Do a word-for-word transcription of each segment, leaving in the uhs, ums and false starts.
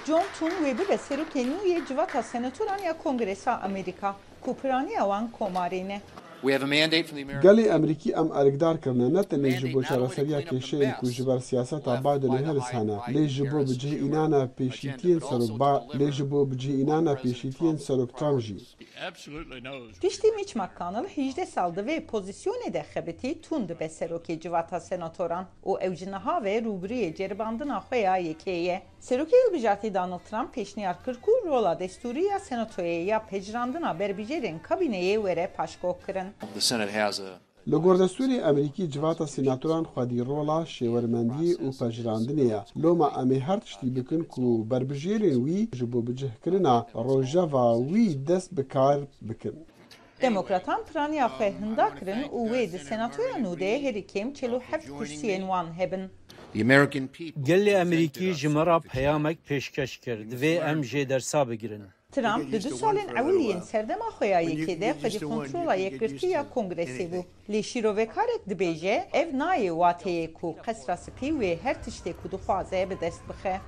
John Thune wê bibe serokê nû yê Civata Senatoran ya Kongresa Amerîka, ku piraniya wan komarê ne. We have a mandate from the American Gelê Amerîkî em erkdar kirine, ne tenê ji bo çareseriya kêşeyên ku ji ber siyaseta Biden û Harris hene, lê ji bo bicihînana pêşîtiyên Serok Ba-, lê ji bo bicihînana pêşîtiyên Serok Trump jî. Piştî Mitch McConnell hîjdeh sal di vê pozîsyonê de xebitî, Thune dibe serokê Civata Senatoran û ew ji niha ve rûbirûyê ceribandina xwe ya yekê ye. Serokê Hilbijartî Donald Trump pêşniyar kir ku rola destûrî ya Senatoyê ya pejirandina berbijêrên kabîneyê were paşkokirin. The Senate has a Li gor destûrê Amerîkî civata senatoran xwedî rola şêwermendiyê û pejirandinê ye. Loma em ê her tiştî bikin ku berbijêrên wî ji bo bicihkirina rojeva wî dest bi kar bikin. Demokratan piraniya xwe hinda kirin û wê di senatoya nû de herî kêm çil û heft kursiyên wan hebin. Gelê Amerîkî ji me re peyamek pêşkeş kir. Divê em jê dersa bigirin. Trump di du salên ewil yên serdema xwe ya yekê de xwedî kontrola yekgirtî ya Kongresê bû. Lê şîrovekarek dibêje, ev nayê wateyê ku Qesra Spî wê her tiştê ku dixwaze bi dest bixe.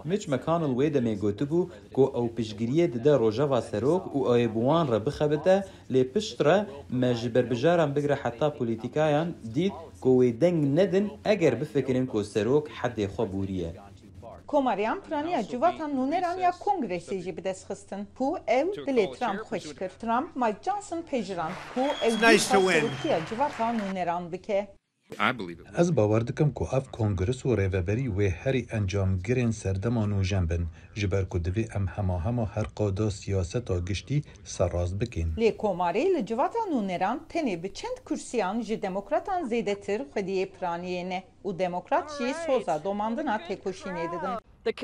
Mitch McConnell wê demê gotibû ku ew piştgiriyê dide rojeva serok û ew ê bi wan re bixebite, lê piştre me ji berbijaran bigire heta polîtîkayan dît ku wê deng nedin eger bifikirin ku serok hedê xwe bûriye. Komariyan piraniya civata nûneran ya Kongresê jî bi dest xistin ku ew dilê Trump xweş kir. Trump Mike Johnson pejirand ku ew dîsa serokiya civata nûneran bike. Ez bawer dikim ku ev Kongres û rêveberî wê herî encamgirên serdema nûjen bin, ji ber ku divê em hema hema her qada siyaseta giştî serrast bikên. Lê Komarê li civata nûneran tenê bi çend kursiyan ji demokratan zêdetir xwediyê piraniyê ne. û demokrat jî soza domandina têkoşînê didin.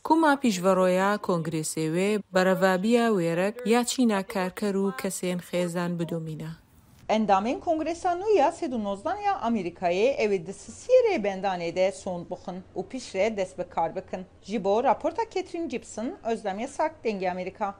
Koma pîşveroya Kongresê wê berevabiya wêrek ya çîna karker û kesên xêzan bidomîne. Endamên Kongresa nû ya sed û nozdan ya Amerîkayê ew ê di sisiyê rêbendanê de sond bixwin û piştre dest bi kar bikin. Ji bo raporta Catherine Gibson, Özlem Yasak, Dengê Amerîka.